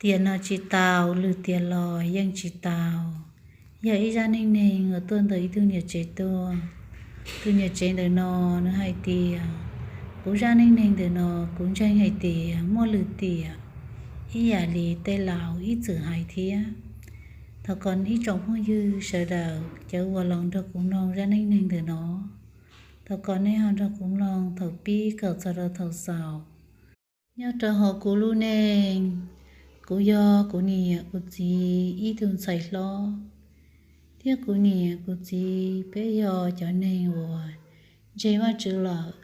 Tiam no tsis tau, lwm tiam los yeej tsis tau. Yog ib zaj neej neeg uas tuaj ntawm ib tug niam tsev tuaj. Tus niam tsev ntawm no nws hais tias, kuv zaj neej neeg ntawm no kuv ntseeg hais tias muaj lwm tiam, ib yam li tej laus ib txwm hais thiab. Thov kom ib tsoom phooj ywg sawv daws cov uas los nrog kuv mloog zaj neej neeg ntawm no, thov kom nej ho nrog kuv mloog thaum pib kom txog rau thaum xaus. Nyob rau hauv kuv lub neej, kuv yog kuv niam kuv txiv ib tug ntxhais hlob, thiab kuv niam kuv txiv peb yog cov neeg uas ntseeg Vajtswv lawm.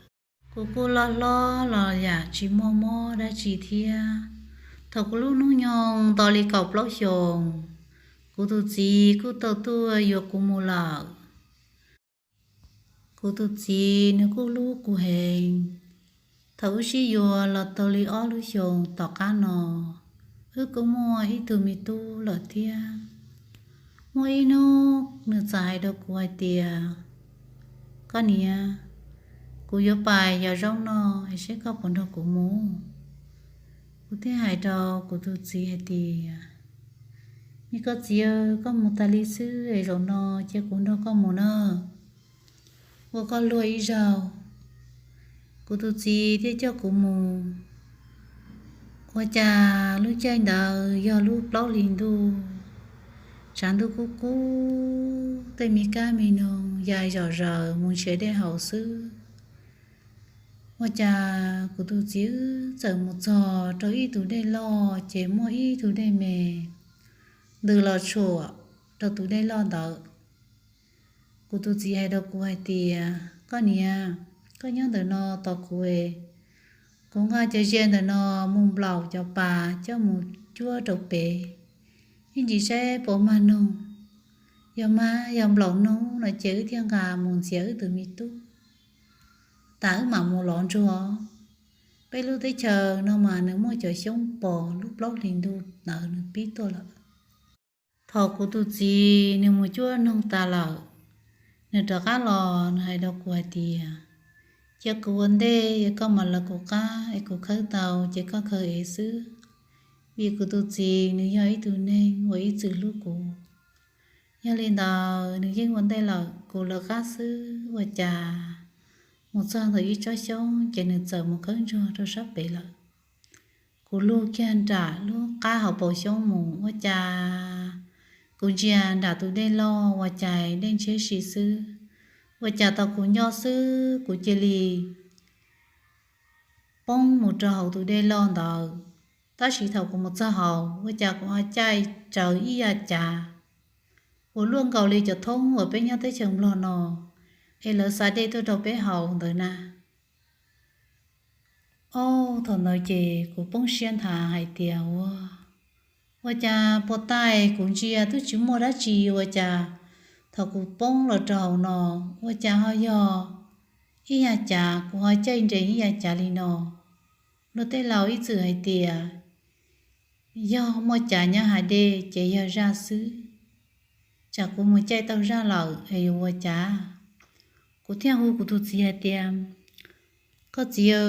Kuv kuj loj hlob los yam tsis muaj mob dab tsi thiab. Thaum kuv lub hnub nyoog nto li kaum plaub xyoos, kuv tus txiv kuj tau tuaj yuav kuv mus lawm. Kuv tus txiv nws kuj hlub kuv heev. Thaum wb sib yuav los tau li ob lub xyoos tom qab no, wb kuj muaj ib tug me tub lawm thiab. Muaj ib hnub nws txawm hais rau kuv hais tias, koj niam, kuv yuav pais yos zaub noj es seb koj puas nrog kuv mus. Kuv thiaj hais rau kuv tus txiv hais tias, me koj txiv, koj mus tas li xwb es zaum no cia kuv nrog koj mus na, ua koj luag ib zaug. Kuv tus txiv thiaj coj kuv mus. Ua cas lub caij ntawd yog lub plaub hlis ntuj, tshav ntuj kub kub, tej me kab me noog ya zom zaws mus nrhiav dej haus xwb. Ua cas kuv tus txiv txawm mus txog rau ib tug dej loj ces muaj ib tug dej me ntws los tshuam rau tus dej loj ntawd. Kuv tus txiv hais rau kuv hais tias, koj niam, koj nyob ntawm no tos kuv es, kuv nqa cov zia ntawm no mus nplaum cov pas coj mus cuab rau pem, ib ntsis saib puas mag noog. Yog mag, yog nplaum noog no ces wb thiaj nqa mus ntxias wb tus me tub tas wb mam mus lov ntsuag. Peb lub teb chaws no mas nws muaj cov xyoob pos lub plaub hlis ntuj ntawd nws pib tuaj lawm. Thaum kuv tus txiv nws mus cuab noog tas lawm, nws rov qab los nws hais rau kuv hais tias, cia kuv ua ntej, koj mam lawv kuv qab es kuv khawb tau ces koj khaws ev xwb. Vim kuv tus txiv nws yog ib tug neeg uas ib txwm hlub kuv. Yog li ntawd nws yeej ua ntej lawm, kuv lawv qab xwb. Ua cas mus txog ntawm ib tsob xyoob ces nws txawm mus khawb ntsuag rau sab pem lawm. Kuv lug kiag nram lub qab hauv paus xyoob mus, ua cas kuv ntsia nram tus dej loj ua cas dej ntshiab si xwb. Ua cas tau kuv nco xwb kuv cia li poob mus rau hauv tus dej loj ntawd. Tab sis thaum kuv mus txog hauv ua cas kuv ho caij raws ib yav cav uas luaj nkaus li cov thoob uas peb nyob teb chaws Nplog no es lawv xa dej tuaj rau peb haus ntawd na. Ob, thaum ntawd ces kuv poob siab nthav hais tias, ua, ua cas puag ta kuv ntsia twb tsis muaj dab tsi, ua cas thaum kuv poob los rau hauv no ua cas ho yog ib yav cav, kuv ho caij nres ib yav cav li no. Luag tej laus ib txwm hais tias yog muaj cav nyob hav dej ces yog zaj xwb. Tsam kuv mus caij tau zaj lawm es yuav ua cas? Kuv thiaj hu kuv tus txiv hais tias, koj txiv,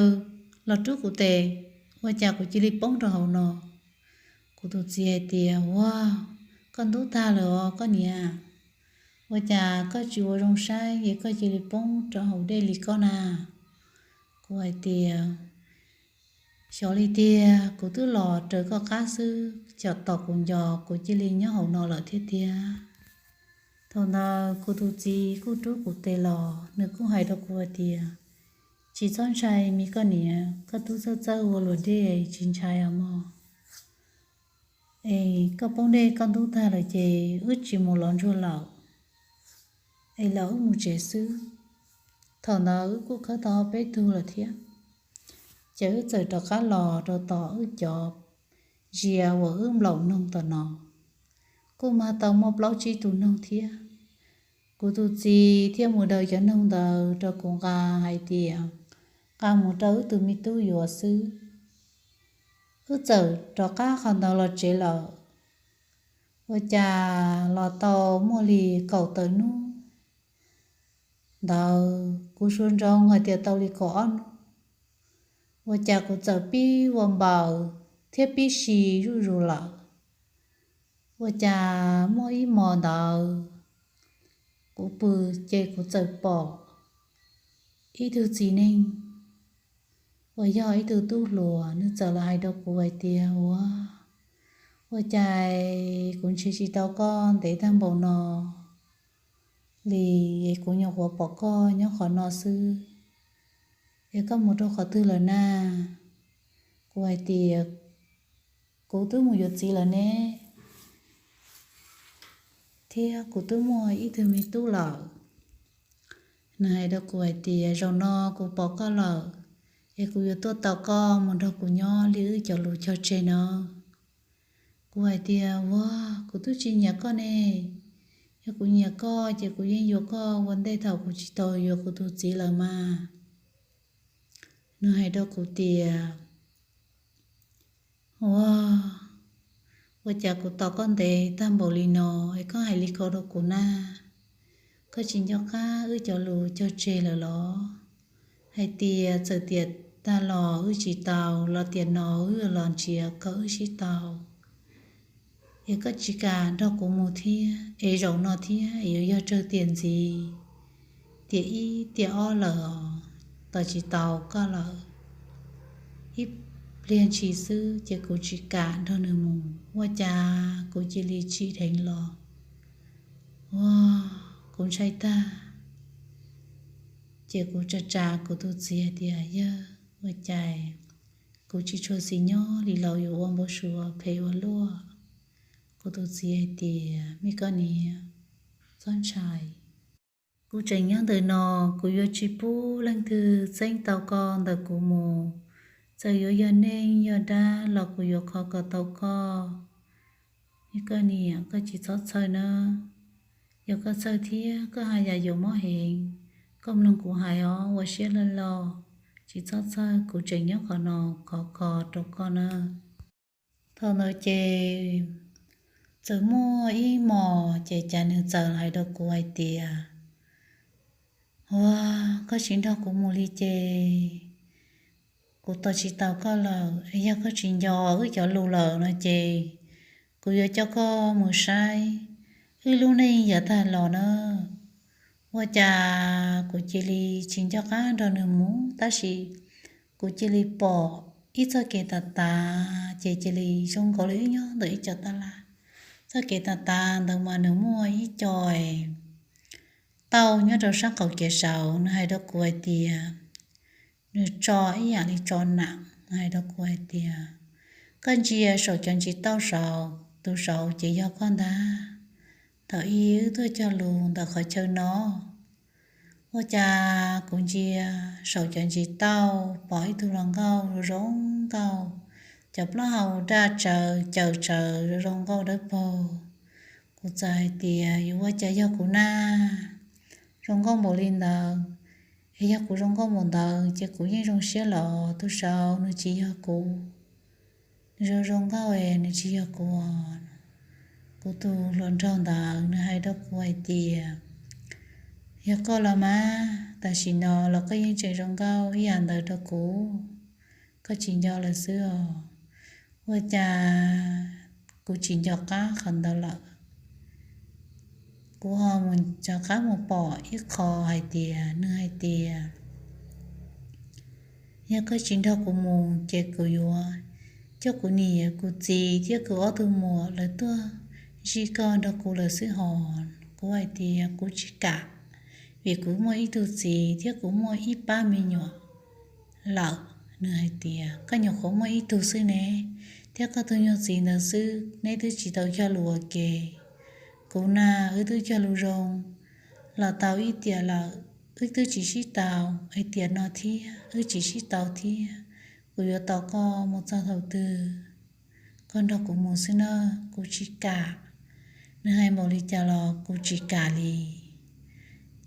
los rub kuv tes, ua cas kuv cia li poob rau hauv no. Kuv tus txiv hais tias, ua, koj ntub tag lawm os koj niam, ua cas koj tsis ua zoo saib es koj cia li poob rau hauv dej li koj na? Kuv hais tias, xyov li tiag, kuv twb los raws koj qab xwb, xyov tos kuv nco kuv cia li nyob hauv no lawm thiab tiag. Thaum ntawd kuv tus txiv kuj rub kuv tes los, nws kuj hais rau kuv hais tias, tsis txhob ntshai me koj niam, koj twb txawj txawj ua luam dej tsis ntshai os mog. Es koj poob dej koj ntub tag lawm ces wb tsis mus lov ntsuag lawm, es los wb mus tsev xwb. Thaum ntawd wb kuj khawb tau peb tug lawm thiab, ces wb txawm rov qab los rau tom wb cov zia uas wb nplaum noog tom no, kuj mag tau muaj plaub tsib tus noog thiab. Kuv tus txiv thiaj mus daws cov noog ntawd rau kuv nqa hais tias, nqa mus rau wb tus me tub yuav xwb. Wb txawm rov qab qhov ntawd los tsev lawm. Ua cas los tau muaj li kaum tawm hnub ntawd, kuv suav ntsoov hais tias tau li kaum ob hnub, ua cas kuv txawm pib ua npaws thiab pib si zuj zus lawm. Ua cas muaj ib hmos ntawd kuv pw ces kuv txawm pom ib tug txiv neej uas yog ib tug tub hluas, nws txawm los hais rau kuv hais tias, Ua, ua cas kuv nrhiav tsis tau koj ntev tag npaum no li, es kuv nyuam qhuav pom koj nyob qhov no xwb, es koj mus rau qhov twg lawm na? Kuv hais tias, Kuv twb mus yuav txiv lawm ne, thiab kuv twb muaj ib tug me tub lawm. Nws hais rau kuv hais tias, Zaum no kuv pom koj lawm, es kuv yuav tuaj tos koj mus nrog kuv nyob li wb cov lus cog tseg no. Kuv hais tias, Ua, kuv twb tsis nyiam koj ne. Yog kuv nyiam koj ces kuv yeej yuav koj ua ntej thaum kuv tsis tau yuav kuv tus txiv lawm mas. Nws hais rau kuv tias, Ua, ua cas kuv tos koj ntev tag npaum li no es koj hais li ko rau kuv na? Koj tsis nco qab wb cov lus cog tseg lawm los? Hais tias txawm tiam tag los wb tsis tau, los tiam no wb los nrhiav kom wb sib tau, es koj tsis kam nrog kuv mus thiab, es zaum no thiab yuav yog tsawg tiam ntxiv, tiam ib tiam ob lawm, tos tsis tau koj lawm. Ib pliag ntshis xwb ces kuv tsis kam nrog nws mus, ua cas kuv cia li tsim dheev los. Ua, kuv ntshai tag, ces kuv tsa tsa kuv tus txiv hais tias, Yawg, ua cas kuv tsis tshua xis nyob li los yuav ua npau suav phem ua luaj? Kuv tus txiv hais tias, Me koj niam, txhob ntshai. Kuv tseem nyob ntawm no, kuv yuav tsis pub leej twg txeeb tau koj ntawm kuv mus. Txawm yuav yog neeg yog dab los kuv yuav kho kom tau koj. Me koj niam, koj tsis txhob txhawj na. Yog koj txhawj thiab koj haj yam yuav mob heev, koj mloog kuv hais os, ua siab loj loj, tsis txhob txhawj, kuv tseem nyob qhov no khov kho rau koj na. Thaum ntawd ces txawm muaj ib hmos ces cas nws txawm hais rau kuv hais tias, Ua, koj tsis nrog kuv mus li ces kuv tos tsis tau koj lawm. Yog koj tsis nco wb cov lus lawm no ces kuv yuav coj koj mus saib wb lub neej yav tag los na. Ua cas kuv cia li tsis nco qab nrog nws mus, tab sis kuv cia li pom ib txoj kev tav tav, ces cia li zoo nkaus li wb nyob ntawm ib co taj laj. Txoj kev tav tav ntawd mas nws muaj ib co tauj nyob rau sab qaum kev saud. Nws hais rau kuv hais tias, nws tso ib yam li tso nam, hais rau kuv hais tias, Koj ntsia saum cov ntsis tauj saud, tus saud ces yog koj ntag. Thaum ub wb tuaj cog lus ntawm qhov chaw no. Ua cas kuv ntsia saum cov ntsis tauj pom ib tug hluas nkauj zoo nkauj, cov plaub hau daj tsawv caws tsawv zoo nkauj dawb paug. Kuv txawm hais tias, Yuav ua cas yog kuv na, zoo nkauj npaum li ntawd. Es yog kuv zoo nkauj npaum ntawd ces kuv yeej zoo siab los, tus saud nws tsis yog kuv. Nws zoo zoo nkauj es nws tsis yog kuv. Kuv tus hluas nraug ntawd nws hais rau kuv hais tias, Yog koj los mas, tam sim no los koj yeej tseem zoo nkauj ib yam ntawd rau kuv, koj tsis nco lawm xwb os. Ua cas kuv tsis nco qab qhov ntawd lawm. Kuv ho mus rov qab mus pom ib qho hais tias, nws hais tias, Yog koj tsis nrog kuv mus ces kuv yuav coj kuv niam kuv txiv thiab kuv ob tug muam lawv tuaj zij koj nrog kuv lawm xwb hos. Kuv hais tias kuv tsis kam, vim kuv muaj ib tug txiv thiab kuv muaj ib pab me nyuam lawm. Nws hais tias, Koj nyuam qhuav muaj ib tug xwb ne, thiab koj tus nyuag txiv ntawd xwb, neb twb tsis tau cog lus ua ke. Kuv na, wb twb cog lus zoo los tau ib tiam lawm, wb twb tsis sib tau, es tiam no thiab wb tsis sib tau thiab. Kuv yuav tos koj mus txog thaum twg, koj nrog kuv mus xwb na, kuv tsis kam. Nws hais npaum li cas los kuv tsis kam li.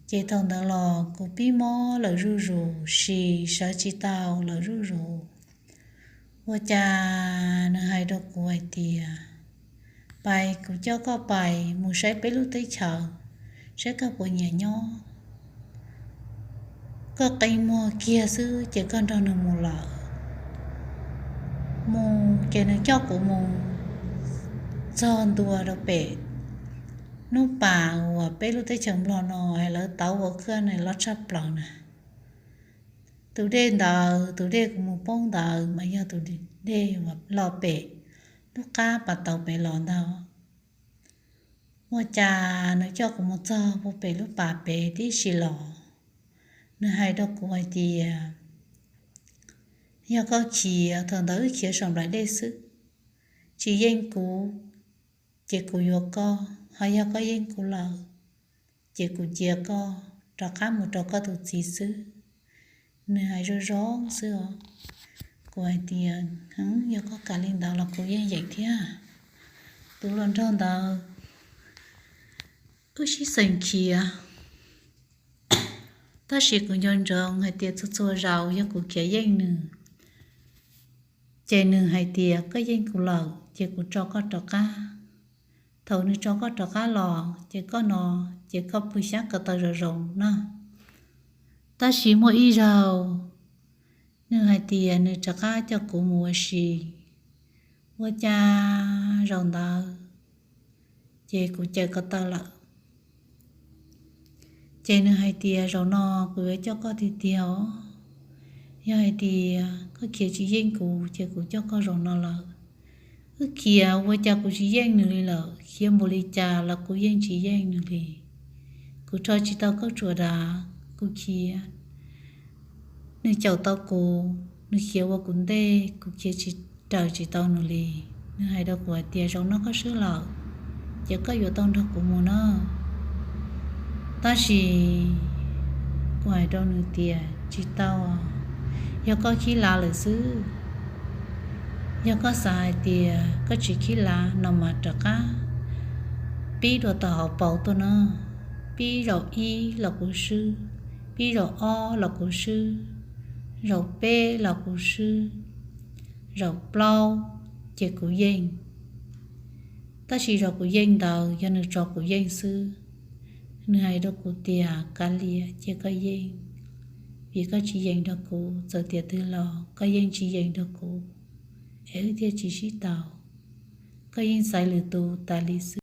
Ces thaum ntawd los kuv pib mob lawm zuj zus, sim sawv tsis tau lawm zuj zus. Ua cas nws hais rau kuv hais tias, Pais, kuv coj koj pais mus saib peb lub teb chaws, saib koj puas nyiam nyob. Koj qe muag kiag xwb ces koj nrog nws mus lawm. Mus ces nws coj kuv mus txog ntua rau pem lub pas uas peb lub teb chaws Nplog no lawv tauv ua khwb na, loj tshaj plaws na. Tus dej ntawd, tus dej kuv mus poob ntawd mas yog tus dej uas loj pem lub qab pas tauv pem los ntag. Ua cas nws coj kuv mus txog puag pem lub pas pem tib si los, nws hais rau kuv hais tias, yog koj khiav, thaum ntawd wb khiav saum nplaim dej xwb, tsis yeej kuv ces kuv yuav koj, ho yog koj yeej kuv lawm ces kuv cia koj rov qab mus rau koj tus txiv xwb. Nws hais zoo zoo xwb os. Kuv hais tias, yog koj kam li ntawd los kuv yeej yeem thiab. Tus hluas nraug ntawd wb sib xeem khiav, tab sis kuv nco ntsoov hais tias txhua txhua zaus yog kuv khiav yeej nws, ces nws hais tias koj yeej kuv lawm ces kuv tso koj rov qab. Thaum nws tso koj rov qab los ces koj no, ces koj pw xyab ko taw zoo zoo na. Tab sis muaj ib zaug nws hais tias nws rov qab coj kuv mus ua si, ua cas zaum ntawd ces kuv caws ko taw lawm. Ces nws hais tias zaum no kuv yuav coj koj tiag tiag os. Yog hais tias koj khiav tsis yeej kuv ces kuv coj koj zaum no lawm. Wb khiav ua cas kuv tsis yeej nws li lawm, khiav npaum li cas los kuv yeej tsis yeej nws li. Kuv rho tsis tau kauj tsuas dav, kuv khiav, nws caum tau kuv, nws khiav ua kuv ntej, kuv khiav tsis raws tsis tau nws li. Nws hais rau kuv hais tias zaum no koj swb lawm, ces koj yuav tau nrog kuv mus na. Tab sis kuv hais rau nws tias tsis tau, yog koj khib lav lawm xwb. Yog koj xav hais tias koj tsis khib lav no mas rov qab pib dua tau hauv paus tuaj na. Pib zaum ib los kuv swb, pib zaum ob los kuv swb, zaum peb los kuv swb, zaum plaub ces kuv yeej. Tab sis zaum kuv yeej ntawd yog nws tso kuv yeej xwb. Nws hais rau kuv tias kav liam cia koj yeej, vim koj tsis yeem nrog kuv, txawm tiam twg los koj yeej tsis yeem nrog kuv, es wb thiaj tsis sib tau. Koj yeej xaiv lwm tus tas li xwb.